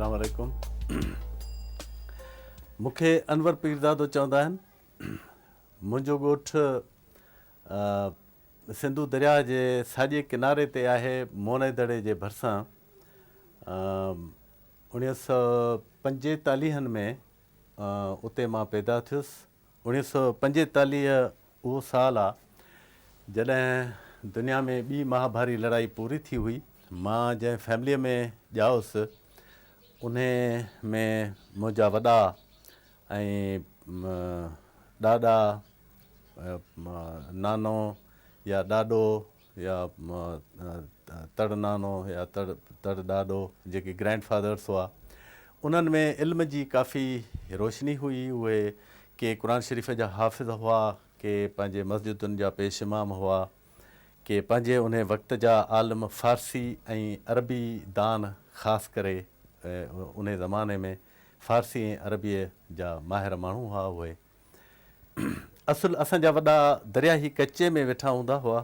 اسلام عليڪم. مون کي انور پيرزادو چوندا آهن. منهنجو ڳوٺ سنڌو درياهه جي ساڄي ڪناري تي آهي مونئي دڙي جي ڀرسان. اوڻيهه سو پنجيتاليهن ۾ اتي مان پيدا ٿيس. 1945 اهو سال آ جڏهن دنيا ۾ ٻي مهاڀاري لڙائي پوري ٿي هئي. مان جنهن فيمليء ۾ ڄائس انهي ۾ منهنجا وڏا ۽ ڏاڏا، نانو يا ڏاڏو يا تڙ نانو يا تڙ تڙ ڏاڏو جيڪي گرينڊ فادرس هئا انهن ۾ علم جي ڪافي روشني هئي اهي ڪي قرآن شريف جا حافظ هئا ڪي پنهنجي مسجدن جا پيش امام هئا ڪي پنهنجي انهي وقت جا عالم فارسي ۽ عربي دان خاص ڪري انهي زماني ۾ فارسي ۽ عربيء جا ماهر ماڻهو هئا اهي اصل اسان جا وڏا درياهي ڪچي ۾ ويٺا هوندا هئا.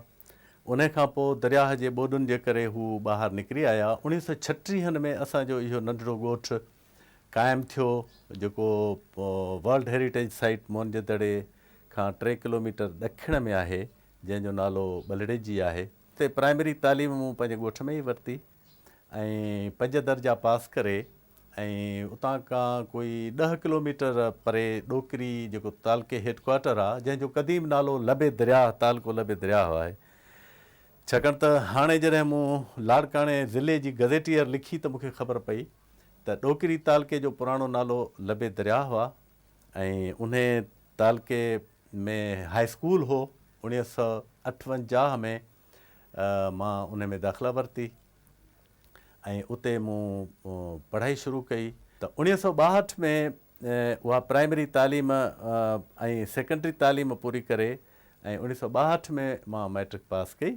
انهي کان پوء درياهه جي ٻوڏن جي ڪري هو ٻاهر نڪري آيا. اوڻيهه سو ڇٽيهن ۾ اسان جو اهو ننڍڙو ڳوٺ قائم ٿيو جيڪو ورلڊ هيريٽيج سائيٽ موهن جي دڙي کان ٽي ڪلوميٽر ڏکڻ ۾ آهي جنهن جو نالو ٻلهڙيجي آهي. اتي پرائمري تعليم مون پنهنجي ڳوٺ ۾ ئي ورتي ۽ پنج درجا پاس ڪري ۽ اتان کان ڪوئي ڏهه ڪلوميٽر پري ڏوڪري جيڪو تعلقي هيڊ ڪوارٽر آ جنهن جو قديم نالو لب درياهه تعلقو لب درياهه آهي ڇاڪاڻ ته هاڻي جڏهن مون لاڙڪاڻي ضلعي جي گزيٽيئر لکي ته مون کي خبر پئي ته ڏوڪري تعلقي جو پراڻو نالو لب درياهه آ ۽ انهي تعلقي ۾ هاء اسڪول هو 1958 ۾ مان انهي ۾ داخلا ورتي ۽ اتي مون پڙهائي شروع ڪئي ته 1962 ۾ اها پرائمري تعليم ۽ سيڪنڊري تعليم پوري ڪري ۽ 1962 ۾ مان مئٽرڪ پاس ڪئي.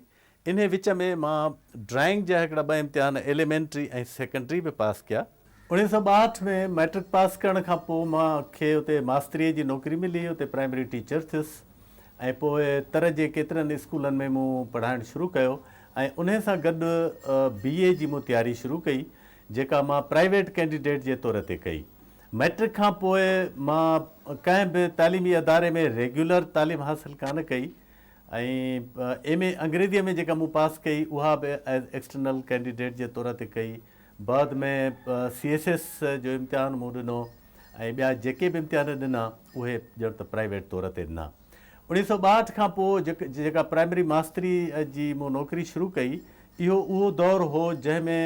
انهي وچ ۾ مان ڊرائنگ جا هڪڙا ٻه امتحان ايليمينٽري ۽ سيڪنڊري به پاس ڪيا. 1962 ۾ مئٽرڪ پاس ڪرڻ کان پوء مان کي اتي ماستريء جي نوڪري ملي، اتي پرائمري ٽيچر ٿيس ۽ پوء تر جي ڪيترن اسڪولن ۾ مون پڙهائڻ شروع ڪيو ۽ انهي سان گڏ بي اي جي مون تياري شروع ڪئي، جيڪا مان پرائيويٽ ڪينڊيڊيٽ جي طور تي ڪئي. مئٽرڪ کان پوء مان ڪنهن به تعليمي اداري ۾ ريگيولر تعليم حاصل ڪانه ڪئي ۽ ايم اي انگريزيء ۾ جيڪا مون پاس ڪئي اها به ايز ايڪسٽرنل ڪينڊيڊيٽ جي طور تي ڪئي. بعد ۾ سي ايس ايس جو امتحان مون ڏنو ۽ ٻيا جيڪي به امتحان ڏنا اهي ڄڻ ته پرائيويٽ طور تي ڏنا. 1962 کان پوء جيڪا پرائمري ماستري جي مون نوڪري شروع ڪئي اهو اهو دور هو جنهن ۾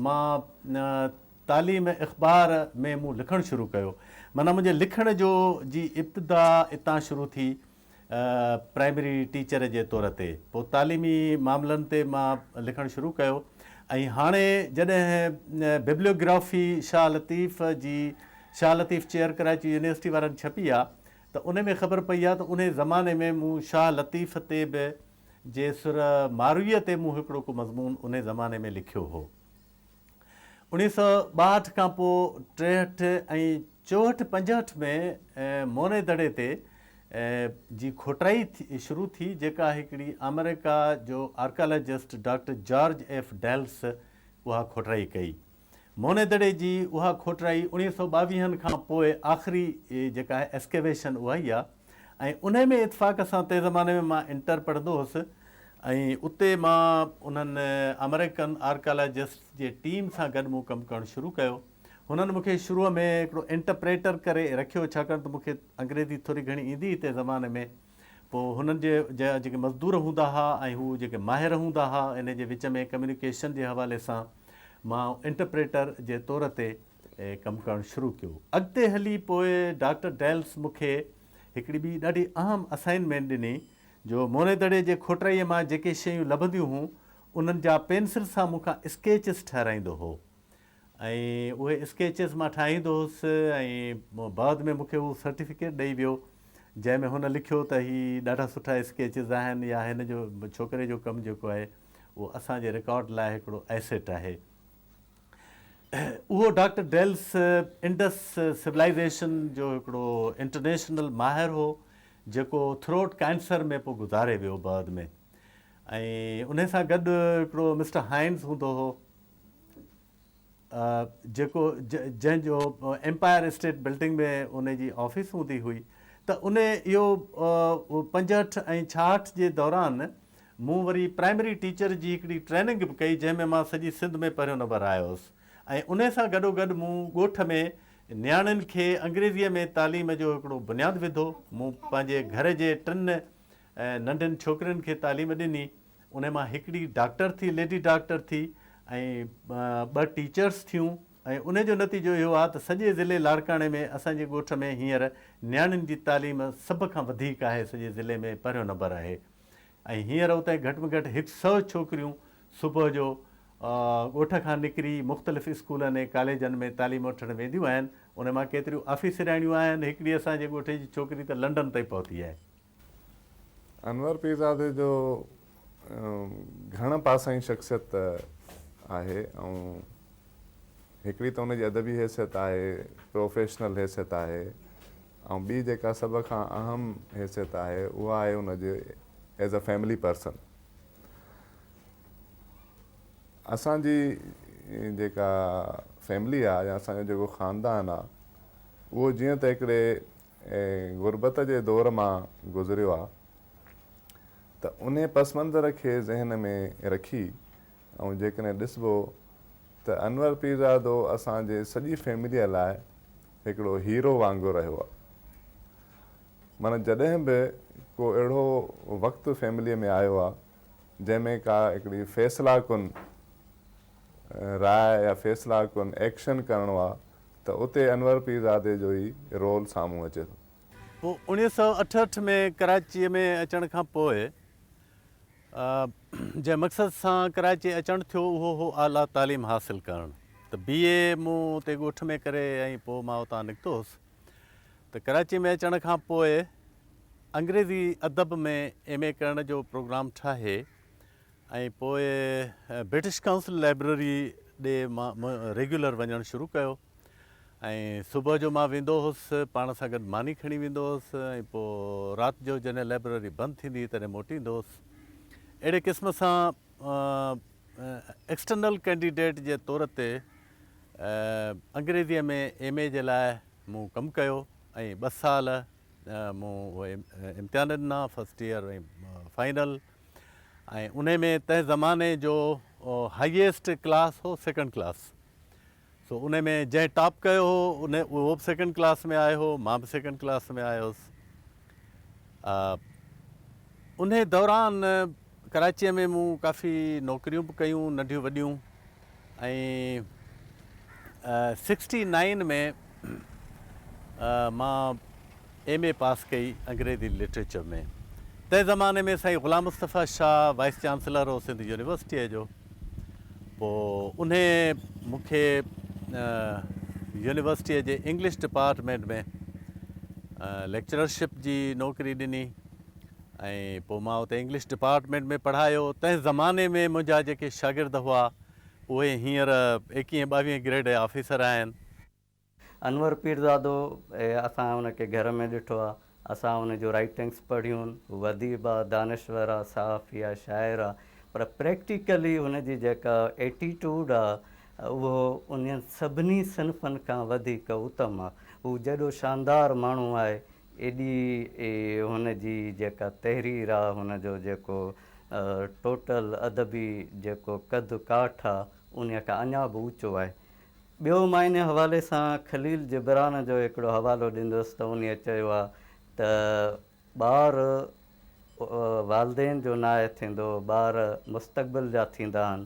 مان تعليم اخبار ۾ مون لکڻ شروع ڪيو معنيٰ منهنجي لکڻ جو جي ابتدا اتان شروع ٿي پرائمري ٽيچر جي طور تي پوء تعليمي معاملن تي مان لکڻ شروع ڪيو ۽ هاڻي جڏهن ببليوگرافي شاهه لطيف جي شاهه لطيف چيئر ڪراچي يونيورسٽي وارن ڇپي آ ته ان ۾ خبر پئي آ ته انهي زماني ۾ مون شاهه لطيف تي به جي سر مارويء تي مون هڪڙو ڪو مضمون انهي زماني ۾ لکيو هو. 1962 کان پوء 63 ۽ 64 65 ۾ موني دڙي تي جي کوٽائي شروع ٿي جيڪا هڪڙي آمريڪا جو archaeologist doctor George F Dales اها کوٽائي ڪئي. موني دڙي جي اها کوٽائي 1922 کان پوء آخري جيڪا آهي ايسڪيويشن اها ئي آهي. ۽ انهي ۾ اتفاق سان تنهن زماني ۾ مان انٽر پڙهندو هوس ۽ اتي مان انهن آمريڪن آرڪالاجسٽس جي ٽيم سان گڏ مون ڪم ڪرڻ شروع ڪيو. هنن مون کي شروع ۾ هڪڙو انٽرپريٽر ڪري رکيو ڇاڪاڻ ته مون کي انگريزي ٿوري گهڻي ايندي هئي تنهن زماني ۾. پوء هنن جي جا جيڪي مزدور هوندا ها ۽ هو جيڪي ماهر هوندا ها انهي جي وچ ۾ ڪميونيڪيشن جي حوالي سان مان انٽرپريٽر جي طور تي ڪم ڪرڻ شروع ڪيو. اڳتي هلي پوء ڊاڪٽر ڊيلس مون کي هڪڙي ٻي ڏاڍي اهم اسائنمينٽ ڏني جو موني دڙي جي کوٽرائيء مان جيڪي شيون لڀنديون هون انهن جا پينسل سان مون کان اسڪيچز ٺهرائيندو هو ۽ اهي اسڪيچز مان ٺاهيندو هوس ۽ بعد ۾ مون کي هو سرٽيفڪيٽ ڏئي ويو جنهن ۾ هن لکيو ته هي ڏاڍا سٺا اسڪيچز آهن يا هن جو ڇوڪري جو ڪم جيڪو آهي اهو اسان جي رڪارڊ لاء هڪڙو ايسيٽ آهي. اهو ڊاڪٽر ڊيلس انڊس سولائيزيشن جو هڪڙو انٽرنيشنل ماهر هو جيڪو ٿروٽ ڪينسر ۾ پوء گذاري ويو بعد ۾ ۽ انهي سان گڏ هڪڙو مسٽر هائنز هوندو هو. جيڪو جنهن جو ايمپائر اسٽيٽ بلڊنگ ۾ ان جي آفيس هوندي هئي ته ان اهو 65 ۽ 66 جي دوران مون وري پرائمري ٽيچر جي هڪڙي ٽريننگ به ڪئي جنهن ۾ مان سڄي سنڌ ۾ پهريون نمبر آيو هوس ۽ انهي سان گڏوگڏ مون ڳوٺ ۾ نياڻين کي انگريزيء ۾ تعليم جو هڪڙو بنياد وڌو. مون پنهنجي گهر جي ٽن ننڍين ڇوڪرين کي تعليم ڏني. انهي مان هڪڙي ڊاڪٽر ٿي، ليڊي ڊاڪٽر ٿي ۽ ٻه ٽيچرس ٿيون ۽ انهي جو نتيجو اهو آهي ته سڄي ضلعي لاڙڪاڻي ۾ اسان جي ڳوٺ ۾ هينئر نياڻين جي تعليم سڀ کان وڌيڪ آهي، سڄي ضلعي ۾ پهريون نمبر آهي ۽ هينئر اتي گهٽ ۾ گهٽ هڪ سئو ڇوڪريون صبح جو ڳوٺ کان نڪري مختلف اسڪولن ۽ ڪاليجن ۾ تعليم وٺڻ وينديون آهن. انهن مان ڪيتريون آفيسرياڻيون آهن. هڪڙي اسان جي ڳوٺ جي ڇوڪري ته لنڊن تائين پهتي آهي. انور پيرزادي جو گهڻ پاسائين شخصيت آهي ۽ هڪڙي ته ان جي ادبي حيثيت آهي، پروفيشنل حيثيت آهي ۽ ٻي جيڪا سڀ کان اهم حيثيت آهي اها آهي ان جي ايز اي فيملي پرسن. اسان جي جيڪا فيملي آ يا اسان جو جيڪو خاندان آ اهو جيئن ته هڪڙي غربت جي دور مان گذريو آ ته انهي پس منظر کي ذهن ۾ رکي ۽ جيڪڏهن ڏسبو ته انور پيرزادو اسان جي سڄي فيمليء لاء هڪڙو هيرو وانگر رهيو آ. معنيٰ جڏهن به ڪو اهڙو وقت فيمليء ۾ آيو آ جنهن ۾ ڪا هڪڙي فيصلا ڪن راء يا فيصلا ڪن ايڪشن ڪرڻو آ ته اتي انور پيرزادي جو ئي رول سامهون اچي ٿو. پوء 1968 ۾ ڪراچيء ۾ اچڻ کان پوء جنهن مقصد سان ڪراچي اچڻ ٿيو اهو هو اعليٰ تعليم حاصل ڪرڻ ته بي اي مون اتي ڳوٺ ۾ ڪري ۽ پوء مان اتان نڪتو هوس ته ڪراچي ۾ اچڻ کان پوء انگريزي ادب ۾ ايم اي ڪرڻ جو پروگرام ٺاهي ۽ پوء برٽش ڪائونسل لائبريري ڏي مان ريگيولر وڃڻ شروع ڪيو ۽ صبح جو مان ويندو هوس، پاڻ سان گڏ ماني کڻي ويندو هوس ۽ پوء رات جو جڏهن لئبرري بند ٿيندي هئي تڏهن موٽي ايندو هوس. اهڙي قسم سان ايڪسٽرنل ڪينڊيڊيٽ جي طور تي انگريزيء ۾ ايم اي جي لاء مون ڪم ڪيو ۽ ٻه سال مون اهي امتحان ڏنا، فرسٽ ايئر ۽ فائنل ۽ انهي ۾ تنهن زماني جو هائيسٽ ڪلاس هو سيڪنڊ ڪلاس. سو انهي ۾ جنهن ٽاپ ڪيو هو ان اهو به سيڪنڊ ڪلاس ۾ آيو هو مان به سيڪنڊ ڪلاس ۾ آيو هوس. انهي دوران ڪراچيء ۾ مون ڪافي نوڪريون به ڪيون ننڍيون وڏيون ۽ سڪسٽي نائين ۾ مان ايم اي پاس ڪئي انگريزي لٽريچر ۾. تنهن زماني ۾ سائين غلام مصطفيٰ شاهه وائيس چانسلر هو سنڌ يونيورسٽيء جو. پوء انهي مون کي يونيورسٽيء جي انگلش ڊپارٽمينٽ ۾ ليڪچررشپ جي نوڪري ڏني ۽ پوء مان اتي انگلش ڊپارٽمينٽ ۾ پڙهايو. تنهن زماني ۾ منهنجا جيڪي شاگرد هئا اهي هينئر ايڪيهين ٻاويهين گريڊ جا آفيسر آهن. انور پيرزادو اسان ان کي گهر ۾ ڏٺو آ، اسان ان جون رائيٽنگس پڙهيون، هو اديب آ، دانشور آ، صحافي آ، شاعر آ، پر پريڪٽيڪلي هن جي جيڪا ايٽيٽوڊ آ اهو انهن سڀني صنفن کان وڌيڪ اتم آ. هو جيڏو شاندار ماڻهو آهي ايڏي هن جي جيڪا تحرير آ، هن جو جيڪو ٽوٽل ادبي جيڪو قد ڪاٺ آ انهي کان اڃا به اوچو آهي. ٻيو مان انهيء حوالي سان خليل جبران جو هڪڙو حوالو ڏيندس ته انهيء چيو آهي ته ٻار والدين جو ناهي ٿيندو، ٻار مستقبل جا ٿيندا آهن.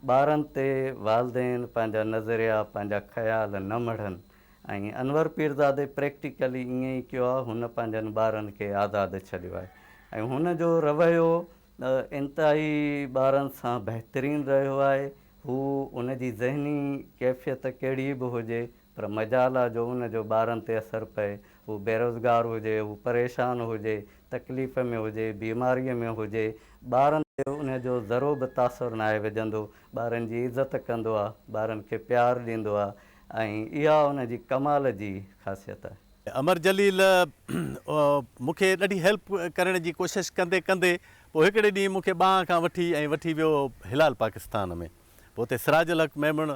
ٻارن تي والدين پنهنجا نظريا، پنهنجا خيال نه مڙهن ۽ انور پيرزادي پريڪٽيڪلي ائين ئي ڪيو آهي، هن پنهنجن ٻارن کي آزاد ڇڏيو آهي ۽ هن جو رويو انتهائي ٻارن سان بهترين رهيو آهي. هو ان جي ذهني ڪيفيت ڪهڙي به هجي پر مجال آ جو ان جو ٻارن تي اثر پئي. هو بيروزگار هجي، هو پريشان هجي، تڪليف ۾ هجي، بيماريء ۾ هجي، ٻارن تي ان جو ذرو به تاثر ناهي وجهندو. ٻارن جي عزت ڪندو آ، ٻارن کي پيار ڏيندو آ ۽ اها ان جي ڪمال جي خاصيت آهي. امر جليل مون کي ڏاڍي هيلپ ڪرڻ جي ڪوشش ڪندي ڪندي پوء هڪڙي ڏينهن مون کي ٻانهن کان وٺي ۽ وٺي ويو هلال پاڪستان ۾. پوء اتي سراج الحق ميمڻ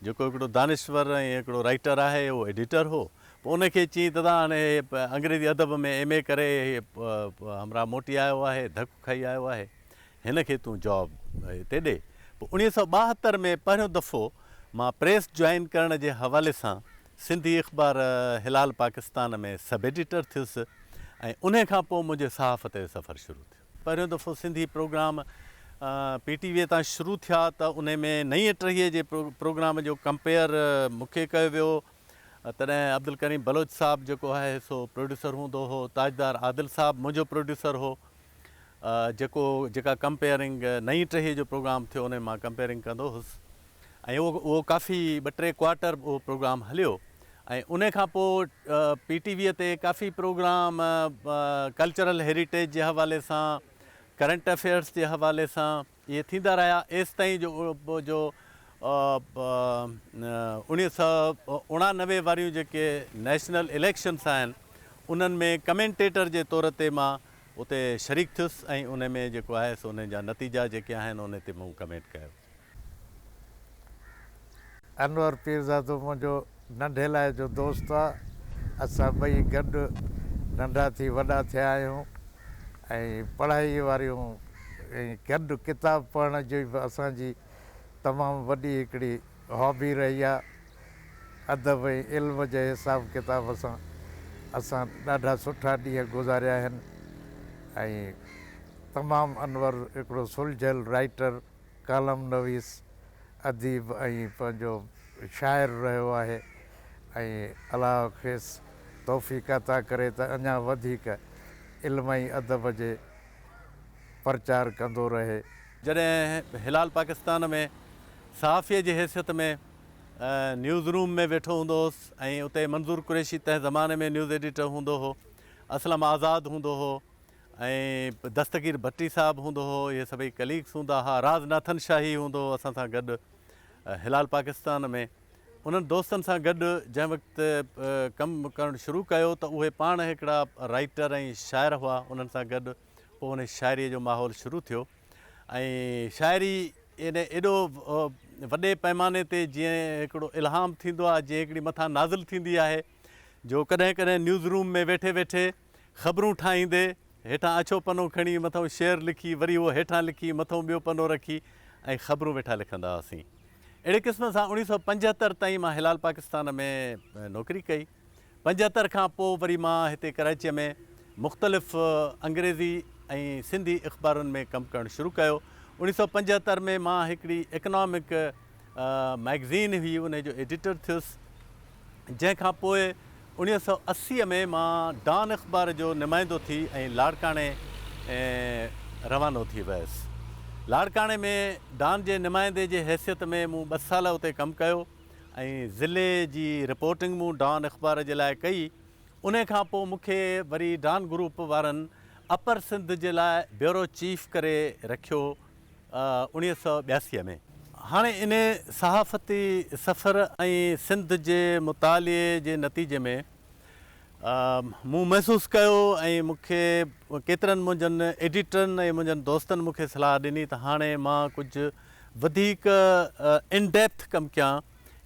جيڪو هڪڙو دانشور ۽ هڪڙو رائيٽر آهي اهو ايڊيٽر هو. پوء ان کي چيائين ته دادا هاڻي هي انگريزي ادب ۾ ايم اي ڪري هي همراهه موٽي آيو آهي، ڌڪ کائي آيو آهي، هن کي تون جاب هتي ڏي. پوء 1972 ۾ پهريون دفعو مان پريس جوائن ڪرڻ جي حوالي سان سنڌي اخبار هلال پاڪستان ۾ سب ايڊيٽر ٿيس ۽ انهي کان پوء منهنجي صحافت جو سفر شروع ٿيو. پهريون دفعو سنڌي پروگرام پي ٽي وي تان شروع ٿيا ته انهي ۾ نئين ٽهيء جي پروگرام جو ڪمپيئر مون کي ڪيو ويو. تڏهن عبدالڪريم بلوچ صاحب جيڪو آهي سو پروڊيوسر هوندو هو، تاجدار عادل صاحب منهنجو پروڊيوسر هو، جيڪو جيڪا ڪمپيئرنگ نئين ٽهيء جو پروگرام ٿيو انهي ۾ مان ڪمپيئرنگ ڪندو هوس ۽ اهو اهو ڪافي ٻه ٽي ڪوارٽر اهو پروگرام هليو ۽ انهي کان پوء پي ٽي ويء تي ڪافي پروگرام ڪلچرل هيريٽيج جي حوالي سان ڪرنٽ افيئرس جي حوالي سان اهي ٿيندا رهيا ايستائين جو جو 1989 واريون جيڪي نيشنل اليڪشنس آهن انهن ۾ ڪمينٽيٽر جي طور تي مان اتي شريڪ ٿيس ۽ ان ۾ جيڪو آهي سو انهن جا نتيجا جيڪي آهن ان تي مون ڪمينٽ ڪيو. انور پيرزادو منهنجو ننڍي لاء جو دوست آ. اسان ٻئي گڏ ننڍا ٿي وڏا ٿيا آهيون ۽ پڙهائي واريون ۽ گڏ ڪتاب پڙهڻ جي به اسان جي تمام وڏي هڪڙي هابي رهي آ. ادب ۽ علم جي حساب ڪتاب سان اسان ڏاڍا سٺا ڏينهن گذاريا آهن ۽ تمام انور هڪڙو سلجهيل رائيٽر، ڪالم نويس، اديب ۽ پنهنجو شاعر رهيو آهي ۽ الله کيس توفيق عطا ڪري ته اڃا وڌيڪ علم ۽ ادب جي پرچار ڪندو رهي. جڏهن هلال پاڪستان ۾ صحافيء جي حيثيت ۾ نيوز روم ۾ ويٺو هوندو هوس ۽ اتي منظور قريشي تنهن زماني ۾ نيوز ايڊيٽر هوندو هو، اسلم آزاد هوندو هو ۽ دستگير ڀٽي صاحب هوندو هو، اهي سڀئي ڪليگس هوندا ها، راز ناٿن شاهي هوندو هو اسان سان گڏ هلال پاڪستان ۾. انهن دوستن سان گڏ جنهن وقت ڪم ڪرڻ شروع ڪيو ته اهي پاڻ هڪڙا رائيٽر ۽ شاعر هئا، انهن سان گڏ پوء ان شاعريء جو ماحول شروع ٿيو ۽ شاعري ان ايڏو وڏي پئماني تي جيئن هڪڙو الهام ٿيندو آهي، جيئن هڪڙي مٿان نازل ٿيندي آهي جو ڪڏهن ڪڏهن نيوز روم ۾ ويٺي ويٺي خبرون ٺاهيندي هيٺان اڇو پنو کڻي مٿئون شعر لکي وري اهو هيٺان لکي مٿئون ٻيو پنو رکي ۽ خبرون ويٺا لکندا هئاسين. اهڙي قسم سان 1975 تائين مان هلال پاڪستان ۾ نوڪري ڪئي. 75 کان پوء وري مان هتي ڪراچيء ۾ مختلف انگريزي ۽ سنڌي اخبارن ۾ ڪم ڪرڻ شروع ڪيو. 1975 ۾ مان هڪڙي اڪنامڪ مئگزين هئي انهي جو ايڊيٽر ٿيس. جنهن کان پوء 1980 ۾ مان ڊان اخبار جو نمائندو ٿي ۽ لاڙڪاڻي روانو ٿي ويس. لاڙڪاڻي ۾ ڊان جي نمائندي جي حيثيت ۾ مون ٻه سال اتي ڪم ڪيو ۽ ضلعي جي رپورٽنگ مون ڊان اخبار جي لاء ڪئي. انهي کان پوء مون کي وري ڊان گروپ وارن اپر سنڌ جي لاء بيورو چيف ڪري رکيو. 1982 ۾. هاڻي انهي صحافتي سفر ۽ سنڌ جي مطالعي جي نتيجي ۾ مون محسوس ڪيو ۽ مون کي ڪيترن منهنجن ايڊيٽرن ۽ منهنجن دوستن مون کي صلاح ڏني ته هاڻي مان ڪجهه وڌيڪ ان ڊيپٿ ڪم ڪيان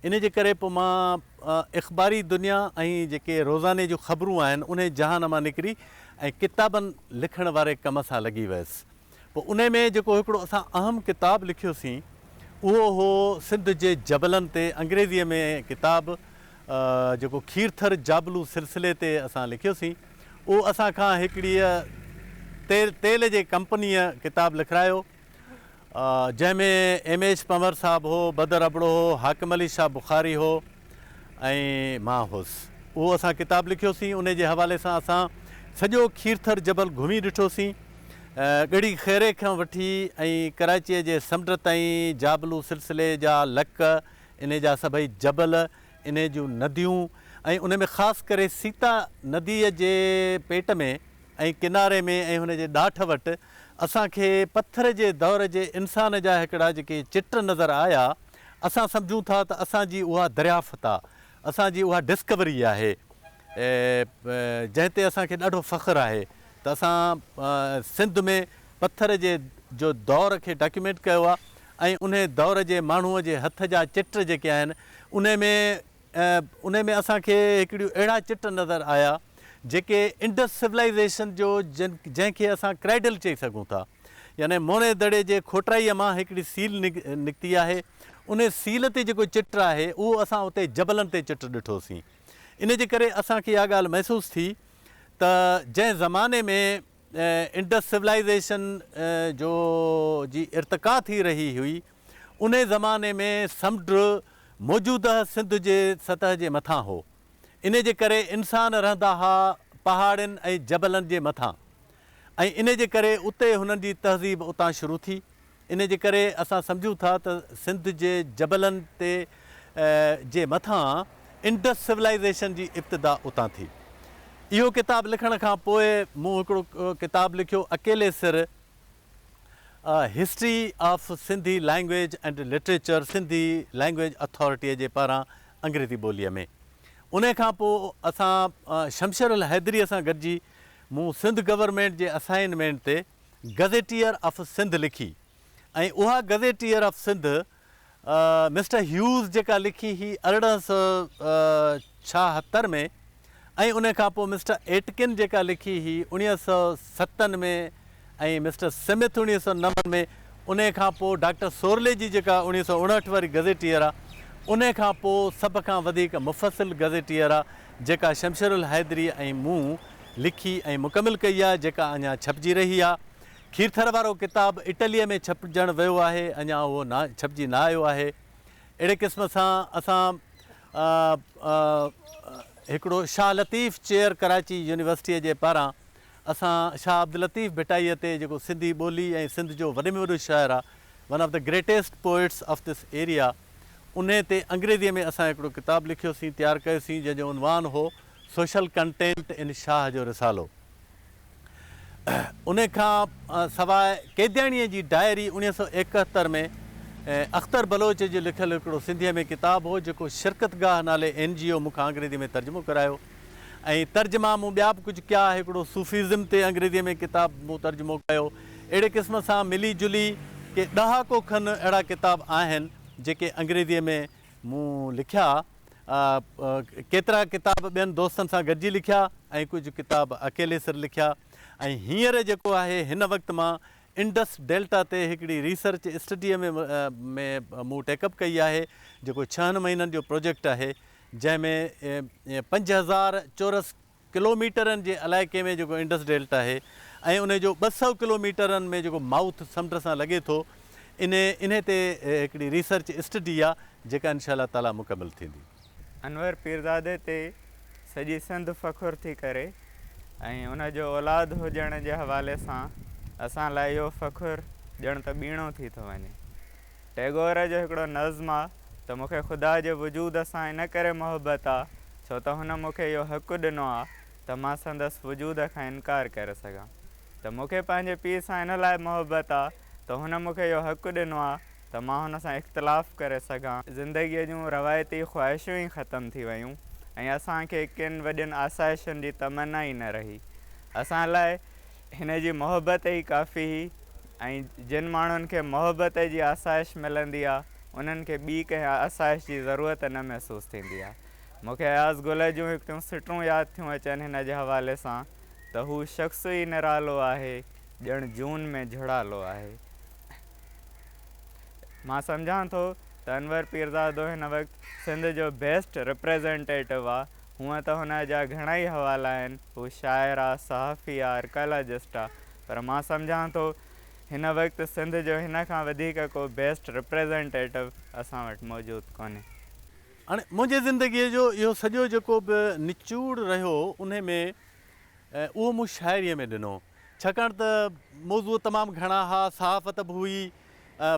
انهي جي ڪري پوء مان اخباري دنيا ۽ جيڪي روزاني جون خبرون آهن انهي جهان مان نڪري ۽ ڪتابن لکڻ واري ڪم سان لڳي ويس. پوء انهي ۾ جيڪو هڪڙو اسان اهم ڪتاب لکيوسين اهو هو سنڌ جي جبلن تي انگريزيء ۾ ڪتاب جيڪو کيرٿر جابلو سلسلي تي اسان لکيوسين اهو اسان کان هڪڙيء تيل جي ڪمپنيء ڪتاب لکرايو جنهن ۾ ايم ايڇ پنهور صاحب هو، بدر ابڙو هو، حاڪم علي شاهه بخاري هو ۽ مان هوس. اهو اسان ڪتاب لکيوسين انهي جي حوالي سان اسان سڄو کيرٿر جبل گهمي ڏٺوسين. ڳڙهي خيري کان وٺي ۽ ڪراچيء جي سمنڊ تائين جابلو سلسلي جا لڪ، انهي جا سڀئي جبل، انهي جون نديون ۽ ان ۾ خاص ڪري سيتا نديء جي پيٽ ۾ ۽ ڪناري ۾ ۽ هن جي ڏاٺ وٽ اسان کي پٿر جي دور جي انسان جا هڪڙا جيڪي چٽ نظر آيا، اسان سمجهون ٿا ته اسان جي اها دريافت آ، اسان جي اها ڊسڪوري آهي، جنهن تي اسان کي ڏاڍو فخر آهي ته اسان سنڌ ۾ پٿر جي جو دور کي ڊاڪيومينٽ ڪيو آ ۽ انهي دور جي ماڻهوء جي هٿ جا چٽ جيڪي آهن انهي ۾ انهي ۾ اسان کي هڪڙيون اهڙا چٽ نظر آيا جيڪي انڊس سولائيزيشن جو جنهن کي اسان ڪرائڊل چئي سگهون ٿا يعني موهن دڙي جي کوٽرائيء مان هڪڙي سيل نڪتي آهي انهي سيل تي جيڪو چٽ آهي اهو اسان اتي جبلن تي چٽ ڏٺوسين ان جي ڪري اسان کي اها ڳالهه محسوس ٿي ته جنهن زماني ۾ انڊس سولائيزيشن جو جي ارتقا ٿي رهي هئي انهي زماني ۾ سمنڊ موجوده سنڌ جي سطح جي مٿان هو. انهي جي ڪري انسان رهندا ها پهاڙين ۽ جبلن جي مٿان ۽ انهي جي ڪري اتي هنن جي تهذيب اتان شروع ٿي. انهي جي ڪري اسان سمجهون ٿا ته سنڌ جي جبلن تي جي مٿان انڊس سولائيزيشن جي ابتدا اتان ٿي. اهو ڪتاب لکڻ کان پوء مون هڪڙو ڪتاب لکيو اڪيلي سر history of Sindhi language and literature Sindhi language اٿارٽيء جي پاران انگريزي ٻوليء ۾. انهي کان پوء اسان شمشير الحيدريء سان گڏجي مون سنڌ گورنمينٽ جي اسائنمينٽ تي گزيٽيئر آف سنڌ لکي ۽ اها gazetteer of Sindh mister Hughes جيڪا لکي هئي 1876 ۾ ۽ ان کان پوء مسٽر ايٽڪن جيڪا لکي هئي 1907 ۾ ۽ مسٽر سمٿ 1909 ۾ ان کان پوء ڊاڪٽر سورلي جي جيڪا 1959 واري گزيٽيئر آ ان کان پوء سڀ کان وڌيڪ مفصل گزيٽيئر آ جيڪا شمشيرالحيدري ۽ مون لکي ۽ مڪمل ڪئي آهي، جيڪا اڃا ڇپجي رهي آهي. کيرٿر وارو ڪتاب اٽليء ۾ ڇپجڻ ويو آهي، اڃا اهو ڇپجي نه آيو آهي. اهڙي قسم سان اسان هڪڙو شاهه لطيف چيئر ڪراچي يونيورسٽيء جي پاران اسان شاهه عبداللطيف ڀٽائيء تي جيڪو سنڌي ٻولي ۽ سنڌ جو وڏي ۾ وڏو شاعر آهي، One of the greatest poets of this area، انهي تي انگريزيء ۾ اسان هڪڙو ڪتاب لکيوسين، تيار ڪيوسين، جنهن جو عنوان هو سوشل ڪنٽينٽ ان شاهه جو رسالو. ان کان سواء قيدياڻيء جي ڊائري 1971 ۾ اختر بلوچ جو لکيل هڪڙو سنڌيء ۾ ڪتاب هو، جيڪو شرڪت گاهه نالي اين جي او مون کان انگريزيء ۾ ترجمو ڪرايو ۽ ترجما مون ٻيا به ڪجهه ڪيا. هڪڙو صوفيزم تي انگريزيء ۾ ڪتاب مون ترجمو ڪيو. اهڙي قسم سان ملي جلي ڪي ڏهاڪو کن اهڙا ڪتاب آهن، جيڪي انگريزيء ۾ مون لکيا. ڪيترا ڪتاب ٻين دوستن سان گڏجي لکيا ۽ ڪجهه ڪتاب اڪيلي سر لکيا ۽ هينئر جيڪو آهي هن وقت مان انڊس ڊيلٽا تي هڪڙي ريسرچ اسٽڊيء ۾ ۾ مون ٽيڪ اپ ڪئي آهي جيڪو ڇهن مهينن جو پروجيڪٽ آهي جنهن ۾ 5000 چورس ڪلوميٽرن جي علائقي ۾ جيڪو انڊس ڊيلٽا آهي ۽ انهي جو 200 ڪلوميٽرن ۾ جيڪو مائوٿ سمنڊ سان لڳي ٿو انهي انهي تي هڪڙي ريسرچ اسٽڊي آ جيڪا انشاء الله تعالي مڪمل ٿيندي. انور پيرزادي تي سڄي سنڌ فخر ٿي ڪري ۽ ان جو اولاد هجڻ جي حوالي سان اسان لاء اهو فخر ڄڻ ته ٻيڻو ٿي ٿو وڃي. ٽئگور جو هڪڙو نظم آ ته مون کي خدا جي وجود سان ان ڪري محبت آ ڇو ته هن مون کي اهو حق ڏنو آ ته مان سندس وجود کان انڪار ڪري سگهان ته مون کي پنهنجي پيء سان ان لاء محبت آ ته هن مون کي اهو حق ڏنو آ ته مان هن سان اختلاف ڪري سگهان. زندگيء جون روايتي خواهشون ئي ختم ٿي ويون ۽ اسان کي ڪن وڏين آسائشن جي تمنا ئي نه رهي. اسان لاء هن جي محبت ئي ڪافي هئي ۽ جن ماڻهن کي محبت جي آسائش ملندي آ، انهن کي ٻي ڪنهن آسائش جي ضرورت نه محسوس ٿيندي آ. مون کي اياز گل جون هڪڙيون سٽون ياد ٿيون اچن هن جي حوالي سان ته هو شخص ئي نرالو آهي، ڄڻ جون ۾ جهڙالو آهي. مان سمجهان ٿو ته انور پيرزادو هن وقت سنڌ جو بيسٽ رپريزينٽيٽو آ. هونء ته هن جا گهڻائي حوالا آهن، هو شاعر آ، صحافي آ، آرڪيالاجسٽ آ، پر مان سمجهان ٿو هن وقت سنڌ جو هن کان وڌيڪ ڪو بيسٽ رپريزينٽيٽو اسان وٽ موجود ڪونهي. هاڻي منهنجي زندگيء جو اهو سڄو جيڪو به نچوڙ رهيو انهي ۾ اهو مون شاعريء ۾ ڏنو. ڇاڪاڻ ته موضوع تمام گهڻا ها، صحافت به هئي،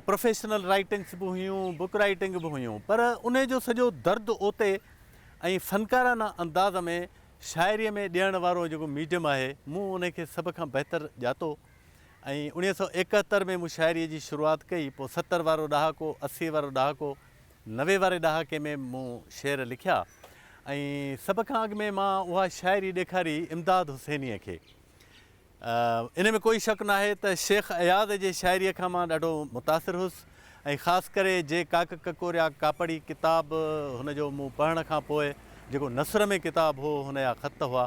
پروفيشنل رائيٽنگس به هيون، بڪ رائيٽنگ به هيون پر انهي جو سڄو درد اوتي ۽ فنڪارانه انداز ۾ شاعريء ۾ ڏيڻ وارو جيڪو ميڊيم آهي، مون انهي کي سڀ کان بهتر ڄاتو ۽ 1971 ۾ مون شاعريء جي شروعات ڪئي، پوء 70 وارو ڏهاڪو، 80 وارو ڏهاڪو، 90 واري ڏهاڪي ۾ مون شعر لکيا ۽ سڀ کان اڳ ۾ مان اها شاعري ڏيکاري امداد حسينيء کي. ان ۾ ڪوئي شڪ ناهي ته شيخ اياز جي شاعريء کان مان ڏاڍو متاثر هوس ۽ خاص ڪري جي ڪاڪ ڪڪوريا ڪاپڙي ڪتاب هن جو مون پڙهڻ کان پوء جيڪو نثر ۾ ڪتاب هو هن جا خط هئا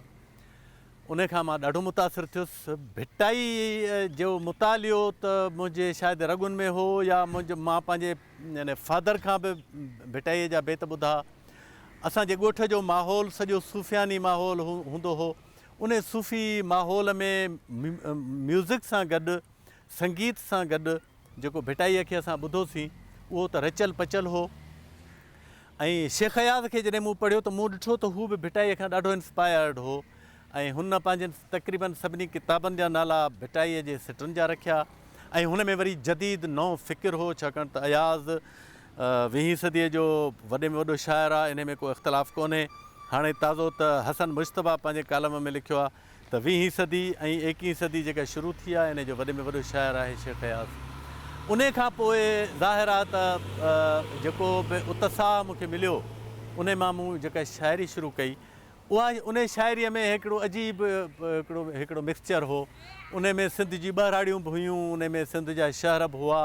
ان کان مان ڏاڍو متاثر ٿيس. ڀٽائي جو مطالعو ته منهنجي شايد رڳن ۾ هو يا منهنجو مان پنهنجي يعني فادر کان به ڀٽائيء جا بيت ٻڌا. اسان جي ڳوٺ جو ماحول سڄو صوفياني ماحول هوندو هو. انهي صوفي ماحول ۾ ميوزڪ سان گڏ سنگيت سان گڏ جيڪو ڀٽائيء کي اسان ٻڌوسين اهو ته رچيل پچيل هو ۽ شيخ اياز کي جڏهن مون پڙهيو ته مون ڏٺو ته هو به ڀٽائيء کان ڏاڍو انسپائرڊ هو ۽ هن پنهنجن تقريباً سڀني ڪتابن جا نالا ڀٽائيء جي سٽن جا رکيا ۽ هن ۾ وري جديد نئون فڪر هو ڇاڪاڻ ته اياز ويهين صديء جو وڏي ۾ وڏو شاعر آهي انهي ۾ ڪو اختلاف ڪونهي هاڻي تازو ته حسن مجتبيٰ پنهنجي ڪالم ۾ لکيو آهي ته ويهين صدي ۽ ايڪيهين صدي جيڪا شروع ٿي آهي انهي جو وڏي ۾ وڏو شاعر آهي شيخ اياز. انهي کان پوء ظاهر آهي ته جيڪو به اتساهه مون کي مليو انهي مان مون جيڪا شاعري شروع ڪئي اها انهي شاعريء ۾ هڪڙو عجيب هڪڙو هڪڙو مڪسچر هو. انهي ۾ سنڌ جي ٻهراڙيون به هيون، انهي ۾ سنڌ جا شهر به هئا،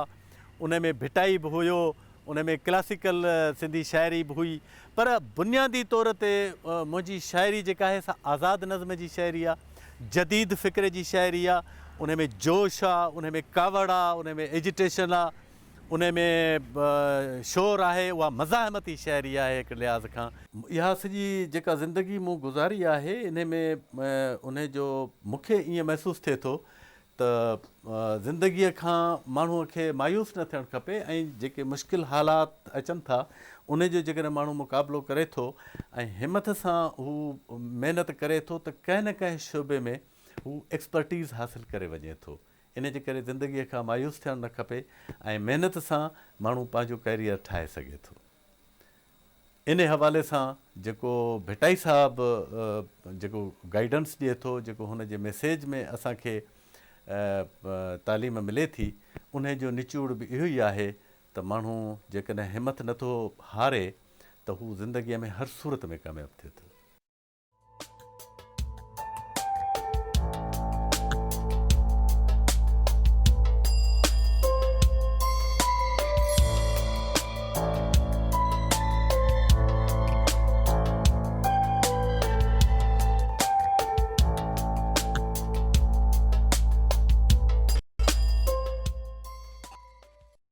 انهي ۾ ڀٽائي به هيو، ان ۾ ڪلاسيڪل سنڌي شاعري به هئي پر بنيادي طور تي منهنجي شاعري جيڪا آهي سا آزاد نظم جي شاعري آ، جديد فڪر جي شاعري آ، ان ۾ جوش آ، ان ۾ ڪاوڙ آ، ان ۾ ايجيٽيشن آ، ان ۾ شور آهي، اها مزاحمتي شاعري آهي هڪ لحاظ کان. اها سڄي جيڪا زندگي مون گذاري آهي انهي ۾ انهي جو مون کي ائين محسوس ٿئي ٿو ته زندگيء کان ماڻهوء کي مايوس نه ٿيڻ کپي ۽ جيڪي مشڪل حالات اچن ٿا انهي جو جيڪڏهن ماڻهو مقابلو ڪري ٿو ۽ همٿ سان هو محنت ڪري ٿو ته ڪنهن نه ڪنهن شعبي ۾ هو ايڪسپرٽيز حاصل ڪري وڃي ٿو. انهي جي ڪري زندگيء کان مايوس ٿيڻ نه کپي ۽ محنت سان ماڻهو پنهنجو ڪيريئر ٺاهي سگهي ٿو. انهي حوالي سان جيڪو ڀٽائي صاحب جيڪو گائيڊنس ڏئي ٿو، جيڪو هن جي ميسيج ۾ اسان کي تعليم ملي ٿي، انهي جو نچوڙ به اهو ئي آهي ته ماڻهو جيڪڏهن همٿ نه ٿو هاري ته هو زندگيء ۾ هر صورت ۾ ڪامياب ٿئي ٿو.